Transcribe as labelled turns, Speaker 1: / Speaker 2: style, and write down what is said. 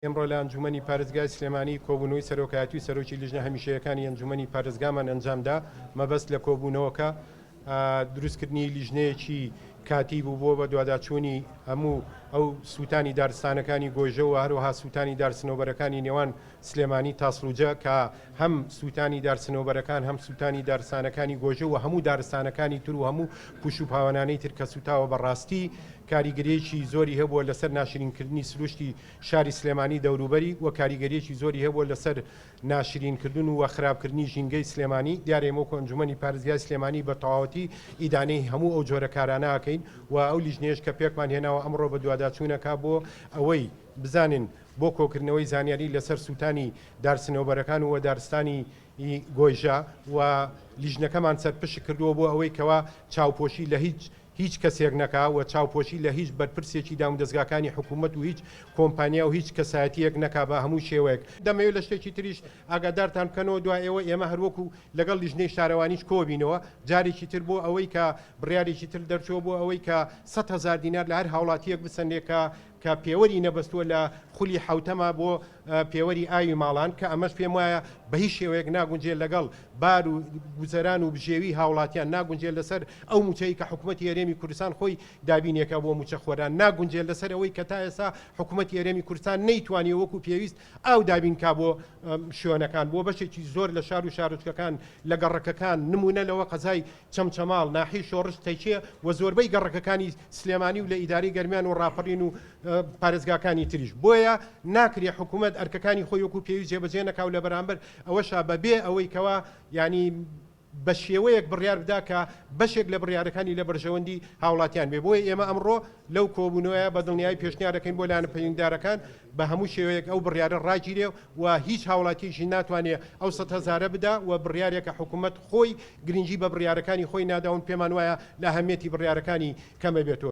Speaker 1: ئمڕۆ لە ئەنجومەنی پارێزگای سلێمانی کۆبوونەوەی سەرۆکایەتی و سەرۆکی لیژنە هەمیشەیەکانی ئەنجومەنی پارێزگامان ئەنجامدا، مەبەست لە کۆبوونەوەکە دروستکردنی لیژنەیەکی کاتی بوو بۆ بەدواداچوونی هەموو ئەو سووتانی دارستانەکانی گۆیژە و هەروەها سووتانی دارسنەوبەرەکانی نێوان سلێمانی تاسڵوجە کە هەم سووتانی دارسنەوبەرەکان هەم سووتانی دارستانەکانی گۆیژە و هەموو دارستانەکانی تر و هەموو پوش و پاوانانەی تر کە سووتاوە بەڕاستی کاریگەریەکی زۆری هەبووە لەسەر ناشرینکردنی سروشتی شاری سلێمانی دەوروبەری و کاریگەریەکی زۆری هەبووە لەسەر ناشرین کردن و خراپکردنی ژینگەی سلێمانی، دیارە ئێمە وەکو ئەنجومەنی پارێزگای سلێمانی بە تەواوەتی ئیدانەی هەموو ئەو جۆرە کارانە ئەکەین و ئەو لیژنەیەش کە پێکمان هێناوە ئەمڕۆ بەدواداچوونەکا بۆ ئەوەی بزانین بۆ کۆکردنەوەی زانیاری لەسەر سووتانی دارسنەوبەرەکان و دارستانی گۆیژە و لیژنەکەمان سەرپشک کردووە بۆ ئەوەی کەوا چاوپۆشی لە هیچ هیچ کەسێک نەکا و چاوپۆشی لە هیچ بەرپرسێکی دامودەزگاکانی حکوومەت و هیچ کۆمپانیا و هیچ کەسایەتییەک نەکا بە هەموو شێوەیەک. دەمەوێ لە شتێکی تریش ئاگادارتان بکەنەوە، دوای ئێوە ئێمە هەر وەکوو لەگەڵ لیژنەی شارەوانیش کۆبینەوە جارێکی تر بۆ ئەوەی کە بڕیارێکی تر دەرچووە بۆ ئەوەی کە 100,000 دینار لە هەر هاوڵاتییەک بسەنرێ کە کە پێوەری نەبەستووە لە خولی حەوتەما بۆ پێوەری ئاوی ماڵان کە ئەمەش پێم وایە بە هیچ شێوەیەک ناگونجێت لەگەڵ بار و گوزەران و بژێوی هاوڵاتیان، ناگونجێت لەسەر ئەو مووچەی کە حکومەتی هەرێمی کوردستان خۆی دابینێکا بۆ مووچەخۆران، ناگونجێت لەسەر ئەوەی کە تا ئێستا حکومەتی هەرێمی کوردستان نەیتوانیوە وەکو پێویست ئاو دابین کا بۆ شوێنەکان، بۆ بەشێکی زۆر لە شار و شارۆچکەکان لە گەڕەکەکان، نموونە لەوە قەزای چەمچەماڵ، ناحیەی شۆڕش، تەکیە و زۆربەی گەڕەکەکانی سلێمانی و لە ئیدارەی گەرمیان و ڕاپەڕین و پارێزگاکانی تریش. بۆیە ناکرێ حکومەت ئەرکەکانی خۆی وەکو پێویست جێبەجێ نەکا و لە بەرامبەر ئەوەشا بە بێ ئەوەی کەوا یانی بە شێوەیەک بڕیار بدا کە بەشێک لە بڕیارەکانی لە بەرژەوەندی هاوڵاتیان بێ. بۆیە ئێمە ئەمڕۆ لەو کۆبوونەوەیە بە دڵنیایی پێشنیار دەکەین بۆ لایەنە پەیوەندیدارەکان بە هەموو شێوەیەک ئەو بڕیارە ڕاگیرێ و هیچ هاوڵاتیەکیش ناتوانێ ئەو سەد هەزارە بدا و بڕیارێکە حکومەت خۆی گرنگی بە بڕیارەکانی خۆی نادا و پێمان وایە لە ئەهەمیەتی بڕیارەکانی کەمەبێتەوە.